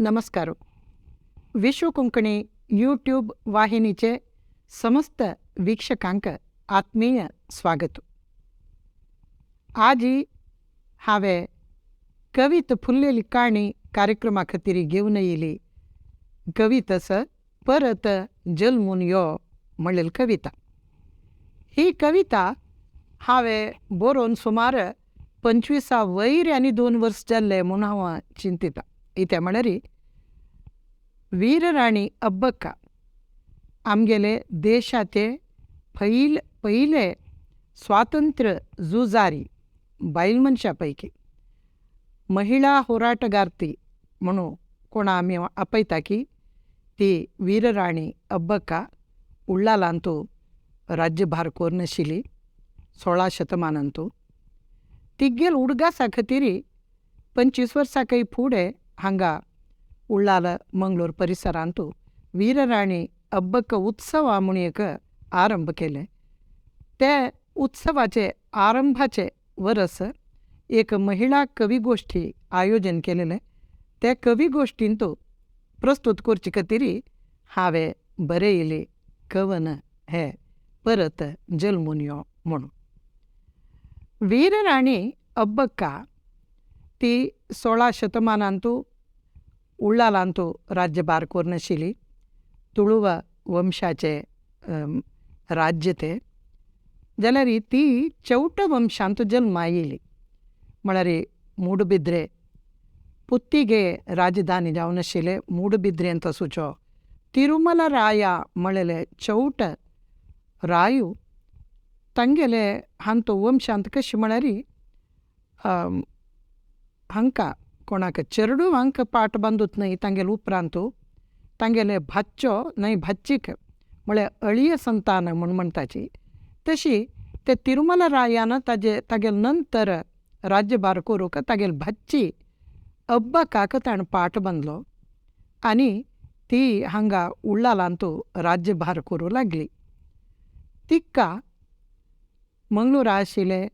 नमस्कार. विश्व कोंकणी यूट्यूब वाहिनीचे समस्त वीक्षकांक आत्मीय स्वागत. आजी हांवें कवित फुल्लेली काणी कार्यक्रमा खातीर घेवन येयली कवितस परत जल्मून यो म्हणलेली कविता. ही कविता हांवें बरोवन सुमार 25 वयर आनी 2 वर्स जाल्ले म्हूण हांव चिंतिता. इत्या म्हळ्यार वीरराणी अब्बक्का आमगेले देशाचे पयले स्वातंत्र्य झुजारी बायल मनशा पैकी महिला होराटगार्ती म्हणून कोणा आमी आपयता की ती वीरराणी अब्बक्का उल्लालांतू राज्यभार कोरनाशिल्ली 16 शतमानांतू. तिगेल उडगासा खातीर 25 वर्सां काही फुडें हांगा उल्लाल मंगलोर परिसरांतू वीरराणी अब्बक्का उत्सव म्हूण एक आरंभ केले. ते उत्सवाचे आरंभाचे वरस एक महिला कविगोष्ठी आयोजन केलेलें. ते कविगोष्ठींतू प्रस्तुत करचे खातीर हांवें बरयली कवन हे परत जल्मून यो म्हणून. वीरराणी अब्बक्का ती 16 शतमानांतू उल्लालांतू राज्यभार कोरनाशिल्ली. तुळुव वंशाचे राज्य ते जाल्यार ती चौट वंशांत जल्मा येयली. म्हळ्यार मूडबिद्रे पुत्तिगे राजधानी जावन आशिल्ले मूडबिद्रेंत आसूचो तिरुमला राया म्हणलेले चौट रायू तांगेले हांतो वंशांत कशें म्हळ्यार हांकां कोणाक चेरडुवांक पाट बांदूत न्हय तांगेले उपरांत तांगेले भाच्चो न्हय भाच्चीक म्हळ्यार अळीय संतान म्हूण म्हणटाची. तशी ते तिरुमला रायान ताजे तागेले नंतर राज्यभार करूंक तागेले भाच्ची अब्बकाक ताणें पाट बांदलो आनी ती हांगा उल्लालांतू राज्यभार करूं लागली. तिका मंगळूरा आशिल्ले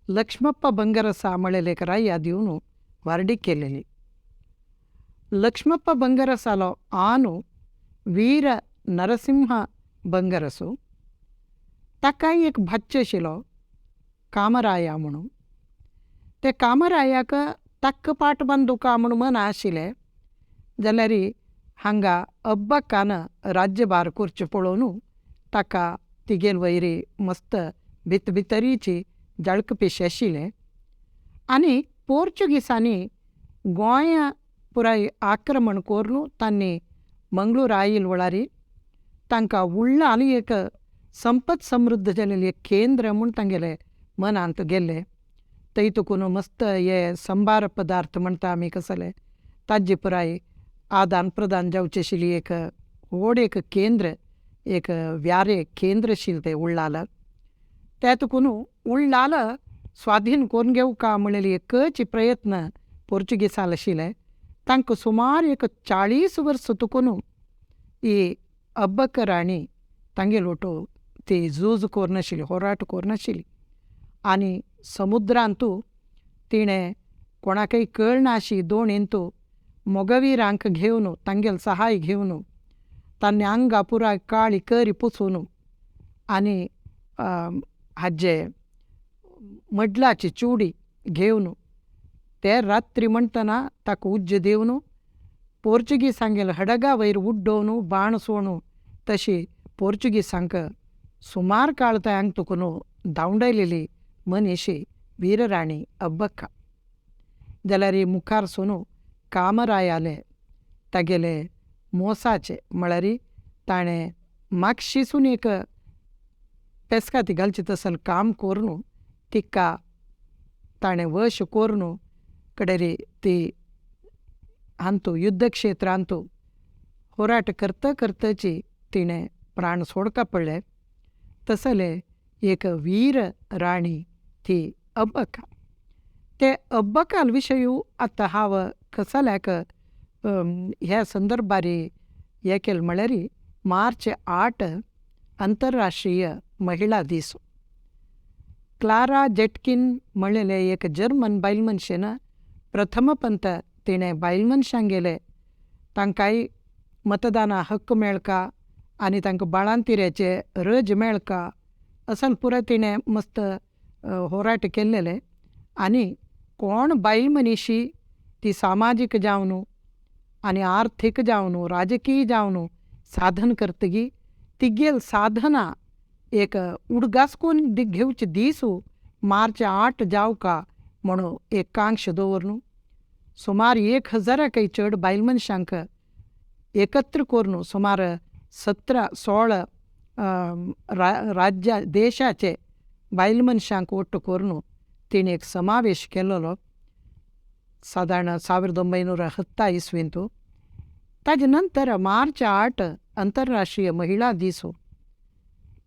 लक्ष्मप्पा बंगरसा म्हणलेले एक राया दिवन वार्डीक केलेली. लक्ष्मप्पा बंगरसालो आनु वीर नरसिंह बंगरसू ताकाय एक भाच्चो आशिल्लो कामराया म्हणून. ते कामरायाक ताक्क पाट बांदुका म्हूण मन आशिल्लें जाल्यार हांगा अब्बक्कान राज्यभार करचें पळोवन ताका तिगेल वयरी मस्त भितभितरीची जळक पेशी आशिल्लें. आनी पोर्चुगीसांनी गोंय पुराय आक्रमण करून तांणी मंगळूर आयल वळारी तांकां उडलां आनी एक संपत समृद्ध जालेलें एक केंद्र म्हूण तांगेले मनांत गेल्ले. थंय तुकून मस्त हे संबार पदार्थ म्हणटा आमी कसले ताजे पुराय आदान प्रदान जावचे आशिल्ली एक व्हड एक केंद्र एक व्यारे केंद्र आशिल्लें तें उल्लाल. ते तुकून उल्लाल स्वाधीन करून घेवका म्हणलेली एकच प्रयत्न पोर्चुगीसाल आशिल्ले. तांकां सुमार एक 40 वर्सां तुकून ही अब्बक्का राणी तांगेलो लोटो ती झूज कोरनाशिल्ली होराट कोरनाशिल्ली. आनी समुद्रांतू तिणें कोणाकय कळनाशी दोणींतू मोगवीरांक घेवन तांगेल सहाय घेवन तांणी आंगा पुराय काळी करी पुसून आनी हाजे मडलाची चुडी घेवन ते रात्री म्हणटना ताका उज्ज दिवन पोर्चुगीसांगेले हडगा वयर उड्डोवन बाण सोणू तशी पोर्चुगीसांक सुमार काळ तयांक तुकून धांवडायलेली मनीशी वीरराणी अब्बक्का. जाल्यार मुखार सोनू कामरायाले तागेले मोसाचे म्हळ्यार ताणें मागशीसून एक पेस्काती घालची तसल काम करून तिका ताणें वश करून कडेरी ती हांतू युद्धक्षेत्रांतू होराट करता करताची तिणें प्राण सोडका पडले. तसले एक वीर राणी ती अब्बक्का. ते अब्बकाल विशयू आतां हांव कसल्याक ह्या संदर्भारी हें केलें म्हळ्यार मार्च 8 अंतरराष्ट्रीय महिला दीस. क्लारा जेटकिन म्हणलेले एक जर्मन बायल मनशेन प्रथमपंत तिणें बायल मनशांगेले तांकांय मतदाना हक्क मेळका आनी तांकां बाळांतिऱ्याचे रज मेळका असल पुरो तिणें मस्त होराट केल्लेलें. आनी कोण बायल मनीशी ती सामाजीक जावन आनी आर्थीक जावन राजकीय जावन साधन करतगी तिगेल साधना एक उडगास कोन्न घेवचे दीस मार्च 8 जावका म्हणून एक कांक्ष दवरून सुमार 1000 चड बायल मनशांक एकत्र करून सुमार 17-16 राज्या देशाचे बायल मनशांक ಒಟ್ಟು करून तिणें एक समावेश केलेलो सादारण 1910 इस्वींतू. ताजे नंतर मार्च 8 अंतरराष्ट्रीय महिला दीस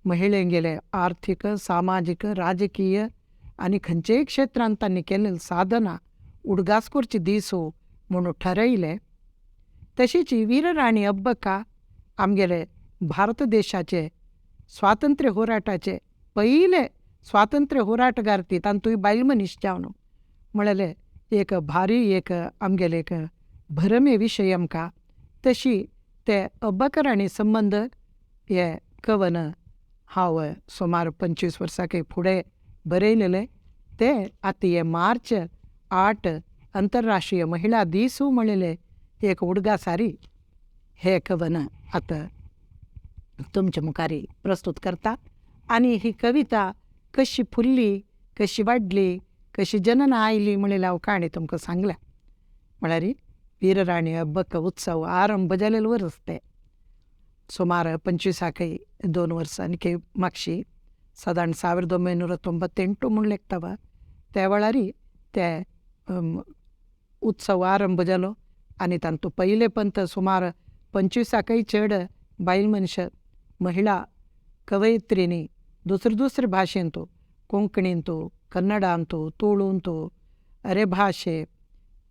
महिळेंगेले आर्थीक सामाजीक राजकीय आनी खंयचेय क्षेत्रांत तांणी केल्ले साधना उडगास करचे दीस म्हणून ठरयलें. तशीच वीरराणी अब्बक्का आमगेले भारत देशाचे स्वातंत्र्य होराटाचे पयले स्वातंत्र्य होराटगार ती तांतूय बायल मनीस जावन म्हणलें एक भारी एक आमगेले एक भरमे विशय आमकां. तशी ते अब्बक्का संबंद हे कवन हांव सुमार 25 वर्सां फुडें बरयलेलें ते आतां हे मार्च 8 अंतरराष्ट्रीय महिला दीस म्हणलेले एक उडगासारी हे कवन आतां तुमच्या मुखार प्रस्तूत करता. आनी ही कविता कशी फुल्ली, कशी वाडली, कशी जनना आयली म्हणलेली हांव काणी तुमकां सांगल्या. म्हळ्यार वीरराणी अब्बक्का उत्सव आरंभ जालेलो वर्स ते सुमार 25 2 वर्सां मागशी सादारण 1998 म्हूण लेखता त्या वेळार ते उत्सव आरंभ जालो. आनी तांतू पयले पंत सुमार 25 चड बायल मनशां महिला कवयित्रींनी दुसरे दुसरे भाशेंतू कोंकणींतू, कन्नडांतू, तुळूंतू, अरे भाशे,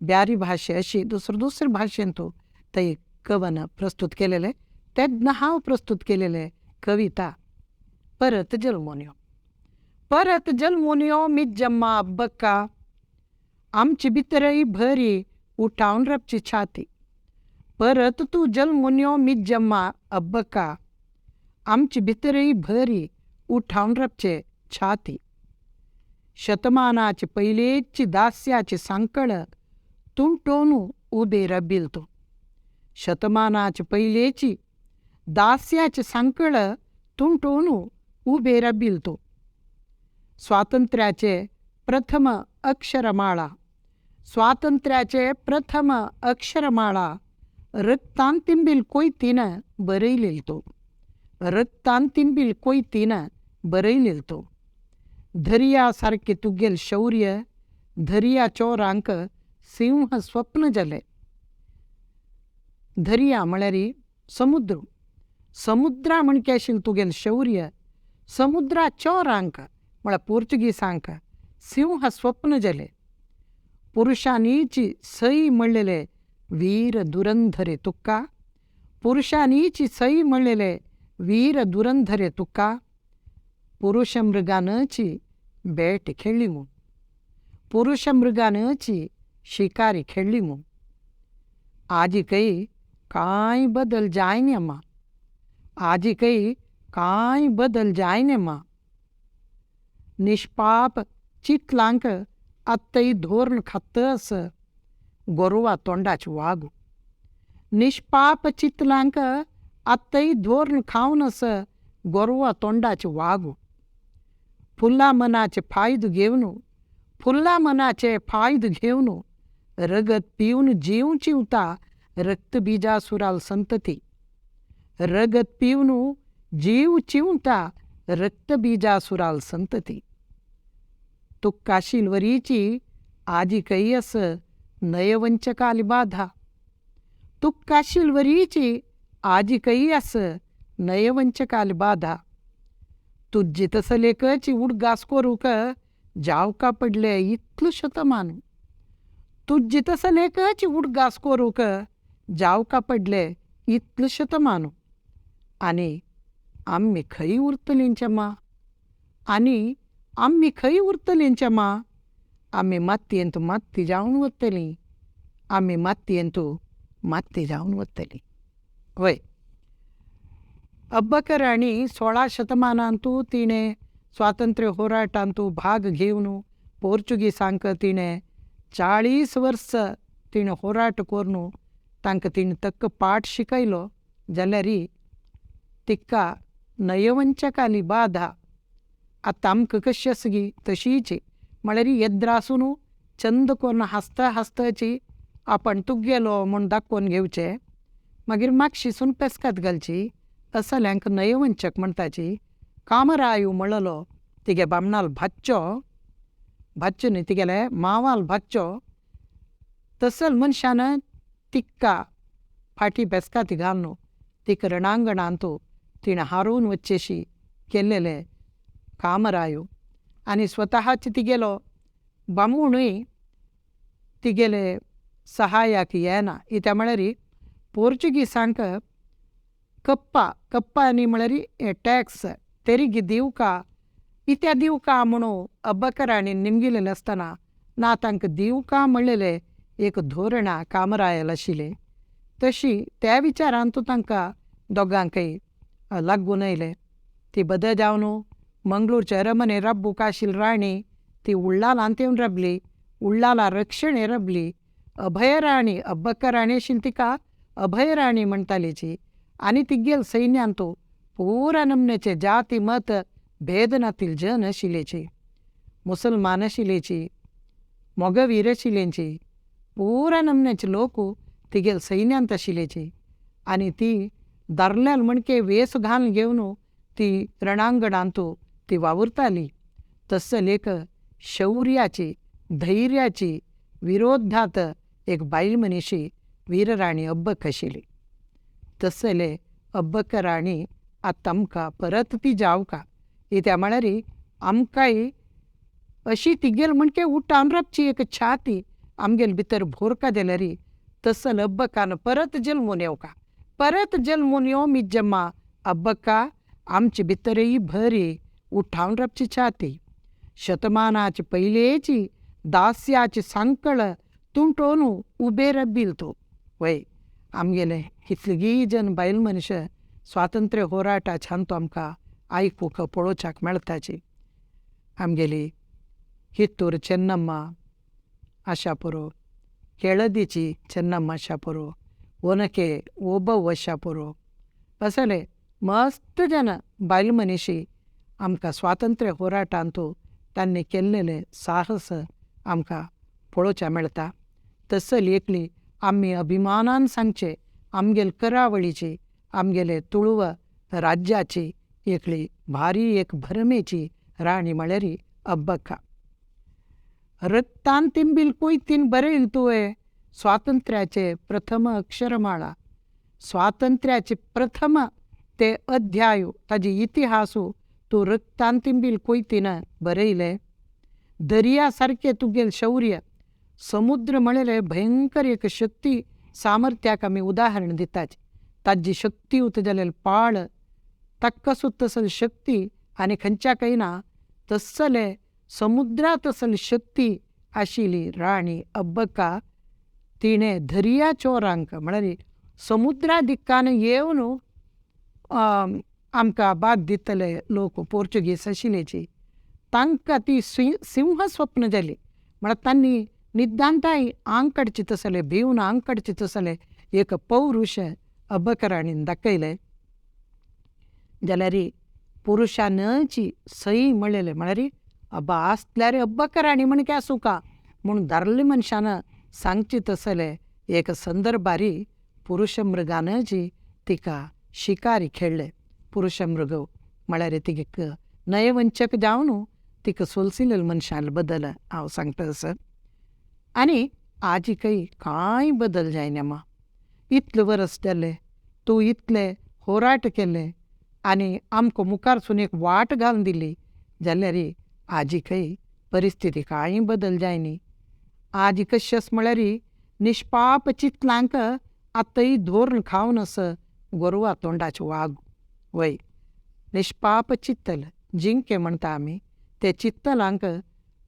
ब्यारी भाशे अशी दुसरे दुसरे भाशेंतू थंय कवन प्रस्तूत केलेले. तेन्ना हांव प्रस्तूत केलेले कविता परत जल्मोन यो. परत जल्मोन यो मिज्जम्मा अब्बक्का, आमची भितरय भरी उठावन रपची छाती. परत तूं जल्मोन यो मिज्जम्मा अब्बक्का, आमची भितरय भरी उठावन रपचे छाती. शतमानाचे पयलेची दास्याची सांकळ तुंटोवन उबे रबील तूं. शतमानाचे पयलेची दास्याची सांकळ तुंटोवन उबे रबील तूं. स्वातंत्र्याचे प्रथम अक्षरमाळा, स्वातंत्र्याचे प्रथम अक्षरमाळा रक्तान तिंबील कोयतीन बरयलेल तूं. रक्तान तिंबील कोयतीन बरयलेल तूं. धर्या सारकें तुगेल शौर्य धर्या चोरांक सिंह स्वप्न जालें. दर्या म्हळ्यार समुद्र, समुद्रा म्हणके आशिल्लें तुगेलें शौर्य समुद्रा चोरांक म्हळ्यार पोर्तुगीजांक सिंह स्वप्न जालें. पुरुषांनीची सई म्हणलेले वीर दुरंधरे तुका, पुरुषांनीची सई म्हणलेले वीर दुरंधरे तुका, पुरुष मृगानची बेट खेळ्ळी म्हूण, पुरुष मृगानची शिकारी खेळ्ळी म्हूण. आजिकय कांय बदल जायना मा, आजिकय कांय बदल जायना मा. निष्पाप चितलांक आत्तय धोरण खातस गोरवा तोंडाचे वागू. निष्पाप चितलांक आत्तय धोरण खावनस गोरवा तोंडाचे वागू. फुल्ला मनाचे फायदो घेवन, फुल्ला मनाचे फायदो घेवन रगत पिवन जीव चिंवता रक्तबीजासुराल संतती. रगत पिवन जीव चिंवता रक्तबीजासुराल संतती. तुक्का शिलवरीची आजिकय अस नयवंचकाली बाधा. तुक्का शिलवरीची आजिकय अस नयवंचकाली बाधा. तुज्जी तसलेकची उडगास करूंक जावका पडले इतलो शतमान. तुज्जी तसलेकची उडगास करूंक जावका पडले इतलो शतमान. आनी आमी खंय उरतलींचे मा, आनी आमी खंय उरतलींचे मा. आमी मातयेंत माती जावन वतलीं, आमी मातयेंत माती जावन वतली. वय, अब्बक राणी 16 शतमानांतू तिणें स्वातंत्र्य होराटांतू भाग घेवन पोर्चुगीसांक तिणें 40 वर्स तिणें होराट करून तांकां तिणें तक्क पाठ शिकयलो. जाल्यार तिका नयवंचकाली बाधा आतां आमकां कशी आसा गी तशीच, म्हळ्यार येद्रासून चंद करून हांसता हांसताची आपण तुगेलो म्हूण दाखोवन घेवचें, मागीर मागशीसून पेस्काद घालची, असल्यांक नयवंचक म्हणटाची. कामरायू म्हणलो तिगे बामणाल भाच्चो, भाच्चो न्हय तिगेले मावाल भाच्चो, तसल मनशान तिका फाटी पेस्काद घालून तिका रणांगणांत तिणें हारोवन वचचेशी केल्लेले कामरायू. आनी स्वतःच तिगेलो बामूणूय तिगेले सहायाक येना. इत्या म्हळ्यार पोर्चुगीसांक कप्पा कप्पा आनी म्हळ्यार टॅक्स तेरगी दिवका इत्या दिवका म्हणून अब्बक राणीन निमगिलेलें आसतना ना तांकां दिवका म्हणलेलें एक धोरणां कामरायल आशिल्लें. तशी त्या विचारान तूं तांकां दोगांकय लागून आयलें. ती बदल जावन मंगळूरचे अरमने रब्बूक आशिल्ली राणी ती उल्लालांत येवन राबली, उल्लाला रक्षणे राबली. अभयराणी अब्बक राणी आशिल्ली तिका अभयराणी म्हणटालीची. आनी तिगेल सैन्यांत पुरा नमनेचे जाती मत भेद नातील जन आशिल्लेची, मुसलमान आशिल्लेची, मोगवीर आशिल्लेची, पुरा नमनेचे लोक तिगेल सैन्यांत आशिल्लेची. आनी ती दारल्याल म्हणके वेस घालून घेवन ती रणांगणांत ती वावुरताली. तसल एक शौर्याची धैर्याची विरोधात एक बायल मनीशी वीरराणी अब्बक आशिल्ली. तसले अब्बक राणी आतां आमकां परत ती जावका. इत्या म्हळ्यार आमकांय अशी तिगेल म्हणके उठावन राबची एक छाती आमगेल भितर भोरका जाल्यार तसल अब्बकान परत जल्मून येवका, परत जल्मून यो मिज्जम्मा अब्बका आमचे भितरय भरी उठावन राबची छाती. शतमानाचे पयलेची दास्याची सांकळ तुंटोवन उबे रब्बील तूं. वय, आमगेले कितलीगी जन बायल मनीस स्वातंत्र्य होराटाच्यान तो आमकां आयकूंक पळोवच्याक मेळटाची. आमगेली कित्तूर चेन्नम्मा आशा पुरो, केळदीची चेन्नम्मा आशा पुरो, ओनके ओबव्व आशा पुरो, असले मस्त जन बायल मनीशी आमकां स्वातंत्र्य होराटांत तांणी केल्लेले साहस आमकां पळोवच्या मेळटा. तसली एकली आमी अभिमानान सांगचे आमगेले करावळीची, आमगेले तुळुव राज्याची एकली भारी एक भरमेची राणी म्हळ्यार अब्बक्का. रक्तान तिंबील कोयतीन बरयल तुवें स्वातंत्र्याचे प्रथम अक्षरमाळा, स्वातंत्र्याचे प्रथम ते अध्याय ताजी इतिहासू तूं रक्तान तिंबील कोयतीन बरयले. दर्या सारकें तुगेल शौर्य, समुद्र म्हळेले भयंकर एक शक्ती सामर्थ्याक आमी उदाहरण दिताची. ताजी शक्ती उत जाल्यार पाळ ताका सुद्दां तसली शक्ती आनी खंयच्या ना तसले समुद्रा तसली शक्ती आशिल्ली राणी अब्बका. तिणें दर्या चोरांक म्हळ्यार समुद्रा दिक्कान येवन आमकां बाद दितले लोक पोर्चुगीज आशिल्लेची, तांकां ती सिंह स्वप्न जाली. म्हळ्यार तांणी निदांताय आंग काडची तसले भिवन आंग काडची तसले एक पौरुष अब्बक राणीन दाखयलें. जाल्यार पुरुशानची सई म्हणलेले म्हळ्यार अब्बा आसल्यार अब्बक राणी म्हणके आसूं का म्हूण दारले मनशान सांगची तसले एक संदर्भारी पुरुशमृगानची तिका शिकारी खेळ्ळे. पुरुशमृग म्हळ्यार तिगे नयवंचक जावन तिका सोलसिलेल मनशान बदल हांव सांगता सर. आनी आजिकय कांय बदल जायना मा. इतले वरस जाले तूं इतले होराट केले आनी आमकां मुखारसून एक वाट घालून दिली, जाल्यार आजिकय परिस्थिती कांय बदल जायनी. आज कशी आसा म्हळ्यार निष्पाप चितलांक आतांय धोरण खावन आसा गोरवां तोंडाचे वाग. वय, निष्पाप चित्तल जिंके म्हणटा आमी ते चित्तलांक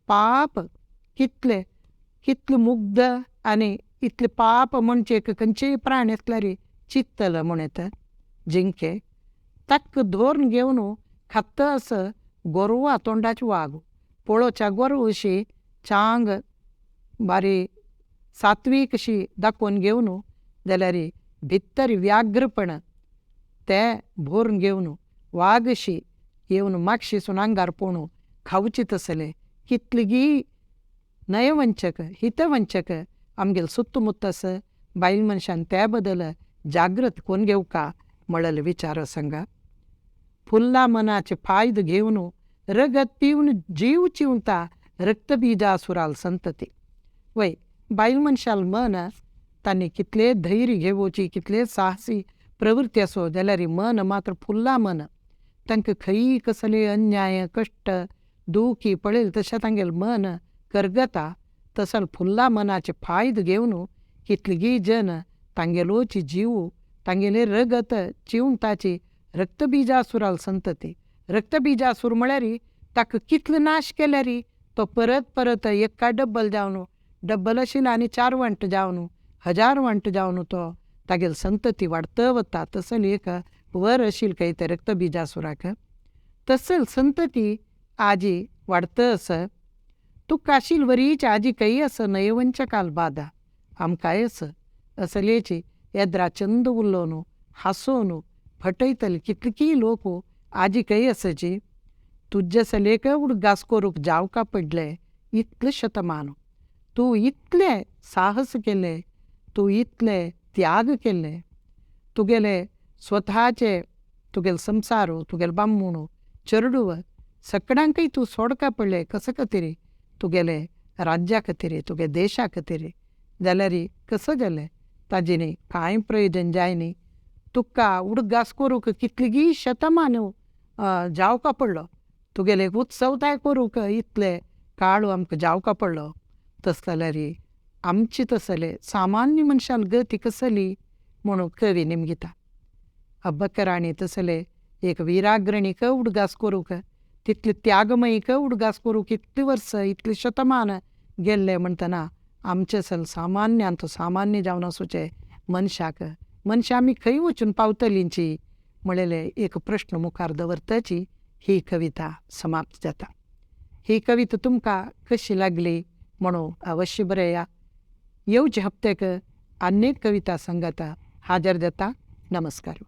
पाप कितले कितले मुग्ध आनी इतले पाप म्हणचे एक खंयचेय प्राणी आसल्यार चित्तल म्हूण येता जिंके ताका धरून घेवन खात्ता असो गोरवां तोंडाचे वाग पळोवच्या गोरवां अशी चांग बारी सात्वीक अशी दाखोवन घेवन जाल्यार भितर व्याघ्रपण तें भरून घेवन वाग अशी येवन मागशीसून आंगार पोणू खावची तसले कितलीगी नयवंचक हितवंचक आमगेले सुत्तमुत्त आसा बायल मनशान त्या बदल जागृत कोण घेवका म्हळ्ळेले विचार सांगा. फुल्ला मनाचे फायदो घेवन रगत पिवन जीव चिंवता रक्तबीजासुराल संतती. वय बायल मनशाल मन तांणी कितले धैर्य घेवची कितले साहसी प्रवृत्ती आसो जाल्यार मन मात्र फुल्ला मन तांकां खंय कसले अन्याय कश्ट दुखी पळयले तशें तांगेलें मन करगता. तसल फुल्ला मनाचे फायदो घेवन कितलीगी जन तांगेलोची जीव तांगेले रगत चिंवताची रक्तबीजासुराल संतती. रक्तबीजासूर म्हळ्यार ताका कितलो नाश केल्यार तो परत परत एका डब्बल जावन डब्बल आशिल्लो आनी 4 वांट जावन 1000 वांट जावन तो तागेली संतती वाडत वता. तसली एक वर आशिल्ली खंय ते रक्तबीजासुराक तसल संतती आजी वाडत आसा. तुका आशिल्ली वरीच आजी खंय आसा नयवंचकाल बादा आमकांय आसा असलेची येद्रा चंद उलोवन हांसोवन फटयतले कितलीं लोक आजी खंय आसाची. तुज्या सलेक उडगास करूंक जावका पडलें इतलें शतमान तूं इतलें साहस केलें तूं इतलें त्याग केलें तुगेले स्वताचे तुगेले संवसार तुगेले बामूण चेडूं सगळ्यांकय तूं सोडका पडलें कसो खातीर तुगेले राज्या खातीर तुगे देशा खातीर जाल्यार कसो जालें ताजें न्ही कांय प्रयोजन जायनी. तुका उडगास करूंक कितलीगी शतमान जावका पडलो तुगेले उत्सवताय करूंक इतले काळ आमकां जावका पडलो. तस जाल्यार आमचे तसले सामान्य मनशाल गती कसली म्हणून कवी निमगिता. अब्बकराणी तसले एक विराग्रणीक उडगास करूंक तितले त्यागमयीक उडगास करूंक इतलीं वर्सां इतलीं शतमान गेल्ले म्हणटना आमचे सल सामान्यांत सामान्य जावन आसूचे मनशाक मनशां आमी खंय वचून पावतलींची म्हणलेले एक प्रश्न मुखार दवरताची ही कविता समाप्त जाता. ही कविता तुमकां कशी लागली म्हणून अवश्य बरया. येवचे हप्तेक आनीक कविता सांगता हाजर जाता. नमस्कार.